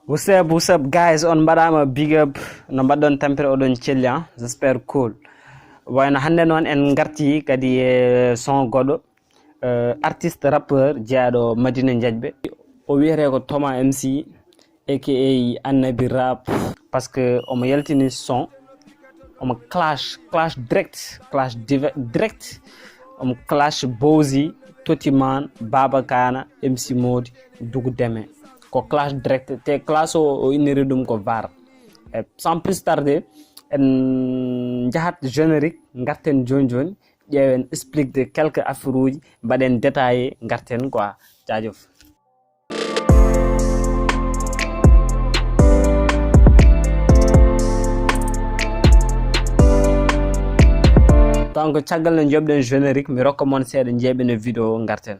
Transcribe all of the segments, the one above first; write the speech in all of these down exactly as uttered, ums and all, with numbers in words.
What's up, what's up, guys? On mbaɗaama big up. No mbaɗɗon tampere, oɗon celli, ah? J'espère cool. Wayno hannde noon en ngarti kadi e son goɗɗo, eh, artiste rappeur jeyaaɗo Madina Njaƴɓe. O wiyetee ko Thomas M C, A K A Annabi Rap, parce que omo yaltini son, omo clash, clash direct, clash dive-, direct, omo clash Bowzy, Totiman, Baba Kana, M C Mody, Dugu Deme. Ko clash direct, te clash o, o inniri ɗum ko var. E sans plus tarder, en njahat générique, ngarten jooni jooni, ƴeewen explique de quelques affaire uji, mbaɗen détaillé, ngarten quoi. Jaajëf. Donc, caggal nde njoɓɗen générique, mi rokka mon seeɗa njeeɓen e vidéo, ngarten.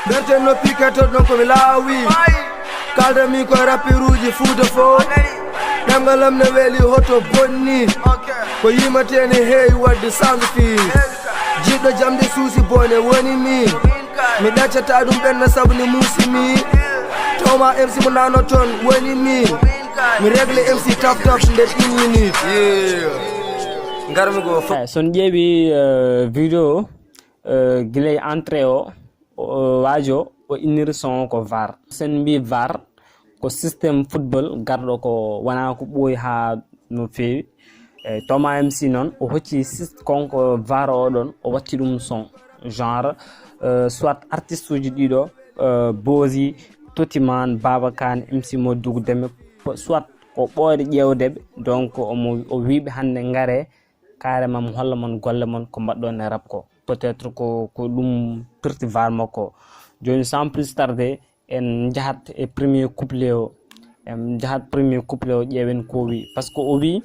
Berten noppi, kettoɗon ko mi laawi. Kalda mi ko rapperuuji Fuuta fof. Ɗemngal am ne weli hoto bonni. Ko yimateni heewi wadde sanfis. Jiɗɗo jamde suusi bone woni min. Mi ɗaccata ɗum ɓenna sabu ne muusi mi. Toma M C mo nano toon woni min. Mi réglé M C taf taf nder une minute. Yeah. Ngarmi go fof. Eh, so on ƴeewi, eh, vidéo, eh, gila e entrée o, o, waajo o inniri son o ko var. Sen mbi var ko système football garɗo ko wona ko ɓooyi haa no feewi. Eh, Toma M C noon o hocci sys-, konko var o ɗon, o watti ɗum son. Genre, eh, soit artiste uji ɗiɗo, eh, Bozi, Totiman, Baba Kane, M C Mo Dugu Deme, soit ko ɓooyde ƴeewde ɓe. Donc, omo, o wiiɓe hannde ngare, carrément mi holla mon golle mon ko mbaɗɗon e rap ko. Peut-être ko, ko ɗum pirti var makko. Jooni, sans plus tarder, en njahat e premier couplet o. En njahat premier couplet o, ƴeewen ko o wi. Parce que o wi,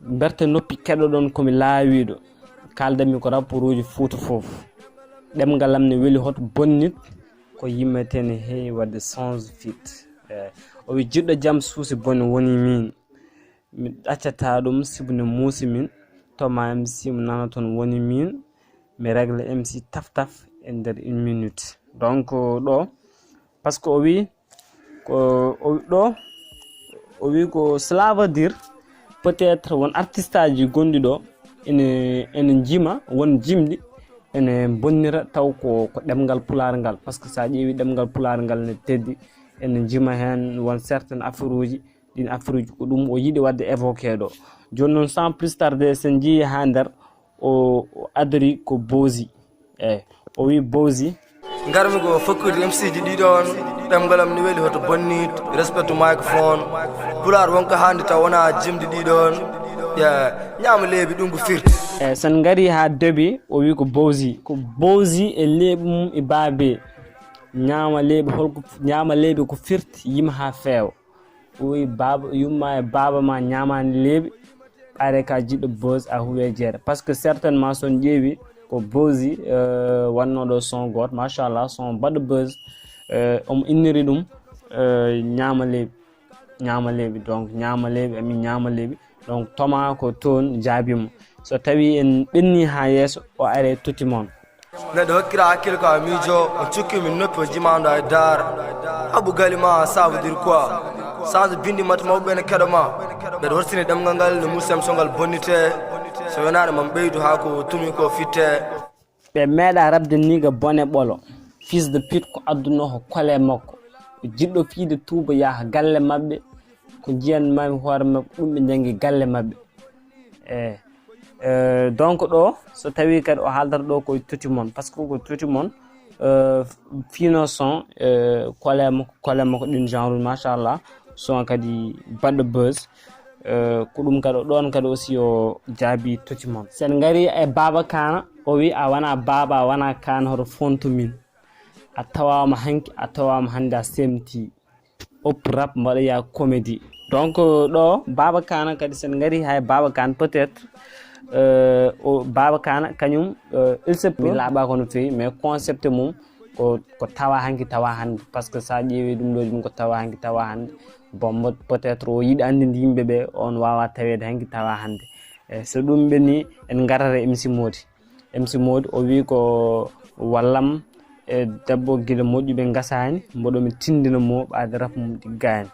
mberte noppi keɗoɗon ko mi laawiiɗo. Kaaldanmi ko rapperuuji Fuuta fof. Ɗemngal am ne weli hoto bonnit, ko yimmetene heewi wadde sans fit. Eh, o wi jiɗɗo jam suusi bone woni min. Mi ɗaccata ɗum sibu ne muusi min. Toma M C mo nano toon woni min. Mi réglé M C taf taf e nder une minute. Donc, ɗo, parce que o wi, ko, o, ɗo, o wi ko cela veut dire, peut-être won artiste aji gonɗi ɗo, ene, ene jima, won jimɗi, ene bonnira taw ko, ko ɗemngal pulaar ngal. Parce que so a ƴeewi ɗemngal pulaar ngal ne teddi, ene jima heen won certaines affaire uji, ɗin affaire uji ko ɗum o yiɗi waɗde évoqué ɗo. Jooni noon, sans plus tarder, sen njii haa nder, o, o adori ko Bozi. Eyi, o wi Bozi. Ngarmi ko fokkude M C ji ɗiɗo on, ɗemngal am ni weli hoto bonnit, respect to microphone. Pulaar wonko hannde taw wona jimɗi ɗiɗo on. Yeah, ñaama leeɓi ɗum ko firti. Eyi, sen ngari haa début, o wi ko Bozi. Ko Bozi e leeɓi mum e baabe. Ñaama leeɓi holko, ñaama leeɓi ko firti, yima haa feewa. Ɓooyi baaba, yumma e baaba ma ñaamaani leeɓi, ɓaade ka jiɗɗo buzz a huwe jeere. Parce que certainement so on ƴeewi ko Bozi, euh, wannoo ɗo son gooto, machallah, son baɗɗo buzz, euh, omo inniri ɗum, euh, ñaama leeɓi, ñaama leeɓi, donc ñaama leeɓi, amin ñaama leeɓi. Donc Toma ko toon jaabii mo. So tawii en ɓenni haa yeeso, o are Totiman. Neɗɗo hokkira hakkille ko a miijo, on cukki min noppi, on jimaando e daar. Abu gali ma, ça veut dire quoi? Change bindi mata mawɓe ɓe ne keɗo ma. Mbeɗa horsini ɗemngal ngal no musem so ngal bonnite. So wenaare mam ɓeydu haa ko tumi ko fitte. Ɓe meeɗa rabde niiga bone ɓolo. Fils de pute ko adduno ko kole makko. Ɓe jiɗɗo fiide tuuba yaha galle maɓɓe. Ko njiyan mami hoore maɓɓe, ɗum ɓe njangi galle maɓɓe. Eh, eh, donc ɗo, so tawi kadi o haaldata ɗo ko Totiman, parce que ko Totiman, euh, fino son, euh, kole makko, kole makko ɗin genre, machallah, son kadi baɗɗo buzz. Euh, ko ɗum kadi o ɗon kadi aussi o jaabi Totiman. Sen ngari e Baba Kana, o wi a wana Baba, a wana Kana, hoto fontu min. A tawama hanki, a tawama hande a semti. Op rap mbaɗoya comédie. Donc, euh, ɗo Baba Kana kadi sen ngari hay Baba Kana peut-être, euh, o Baba Kana kañum, euh, il se peut mi laaɓa ko no feewi, mais concept mum ko, ko tawa hanki tawa hannde, par ce que so a ƴeewi ɗum ɗo ɗum ko tawa hanki tawa hannde. Bon, mo- peut-être o yiɗi anndinde yimɓe ɓe on waawa taweede hanki tawa hannde. E so ɗum ɓe ni en ngarata e M C Mody. M C Mody o wi ko wallam e debbo gila moƴƴuɓe ngasaani, mboɗo mi tindina mo ɓaade rap mum ɗiggaani.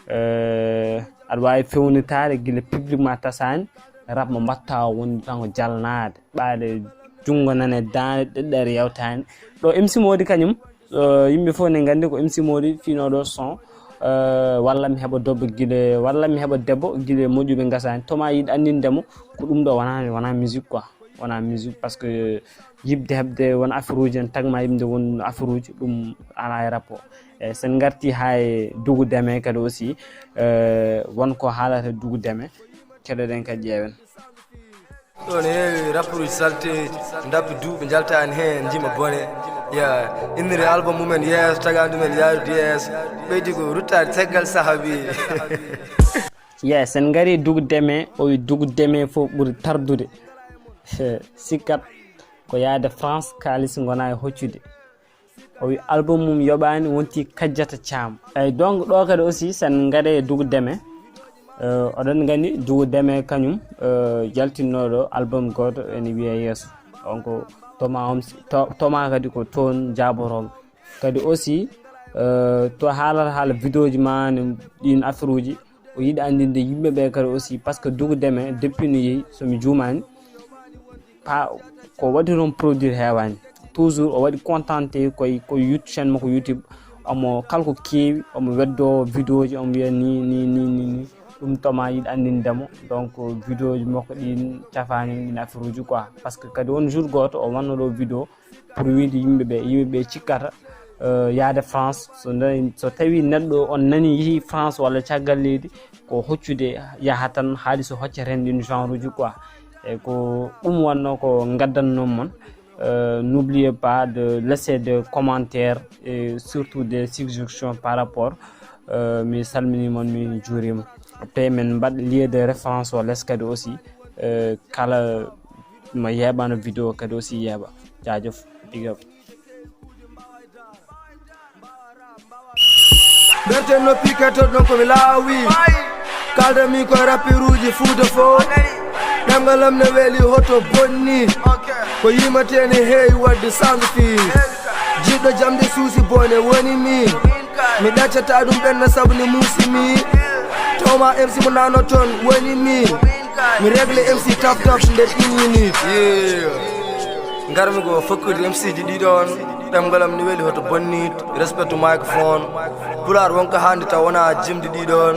Eh, aɗa waawi fewnitaade gila public ma tasaani, rap mo mbatta o woni tan ko jalnaade, ɓaade junngo nane daande ɗeɗɗere yawtaani. Ɗo M C Mody kañum, eh, yimɓe fof ne nganndi ko M C Mody finooɗo son, eh, walla mi heɓa debbo gila, walla mi heɓa debbo gila moƴƴuɓe ngasaani. Toma yiɗi anndinde mo ko ɗum ɗo wona, wona musique quoi. Wona musique, par ce que yiɗde heɓde won affaire uji en tagma yimde won affaire uji ɗum ala e rapport. E sen ngarti ha e Dugu Deme kadi aussi, eh, won ko haalata Dugu Deme, keɗoɗen kadi ƴeewen. Ɗo ne heewi rapport uji salteeji, ndappi duuɓi njaltaani heen, njima bone. Ya, inniri album mumen yeeso, tagaani ɗumen yaarude yeeso. Ɓeydi ko ruttaade caggal sahabi. Yes, en ngari Dugu Deme, o wi Dugu Deme fof ɓuri tardude. Sikkat ko yaade France, kaalis ngona e hoccude. O wi album mum yoɓaani, wonti kajjata caam. Eyi, donc ɗo kadi aussi sen ngare e Dugu Deme. Eh, oɗon nganndi Dugu Deme kañum, eh, jaltinnoɗo album gooto ene wiye Yeeso. Donc Toma on, To- Toma kadi ko toon jaabotomo. Kadi aussi, eh, to haalata haala vidéo ji ma ne ɗin affaire uji, o yiɗi anndinde yimɓe ɓe kadi aussi, par ce que Dugu Deme depuis no yehi, so mi juumaani, pa ko waɗi toon produit heewaani. Toujours o waɗi contenté koye, koye YouTube, chaîne makko YouTube, omo kala ko keewi, omo weddo vidéo ji, omo wiya ni, ni, ni, ni, ni. Ɗum Toma yiɗi anndinde mo. Donc vidéo ji makko ɗin cafaani ɗin affaire uji quoi. Par ce que kadi won jour gooto o wanno ɗo vidéo pour wiide yimɓe ɓe, yimɓe ɓe cikkata, eh, yaade France. So nde- so tawi neɗɗo on nani yehi France walla caggal leydi, ko hoccude yaha tan, haali so hoccata heen ɗin genre uji quoi. E ko ɗum wonno ko ngaddannomi mon. Euh, n'oubliez pas de laisser des commentaires et surtout des suggestions par rapport. Euh, mi salmini mon, mi juurima. Te min mbaɗ lieu de référence o les kadi aussi. Euh, kala mo yeeɓano vidéo kadi aussi yeeɓa. Jaajëf, big up. Berten noppi, kettoɗon ko mi laawi. Kalda mi koye rapperuuji Fuuta fof. Ɗemngal am ne weeli hoto bonni. Ko yimatee ne heewi waɗde sangfi. Jiɗɗo jamde suusi bone woni mi. Mi ɗaccata ɗum ɓenna sabu ne muusi mi. Toma M C mo nano toon woni mi. Mi regle M C taf taf nder une minute. Ngarmi ko fokkude M C ji ɗiɗo on. Ɗemngal am ne weeli hoto bonni. Respect to microphone. Pulaar wonko hannde taw wona jimdi ɗiɗo on.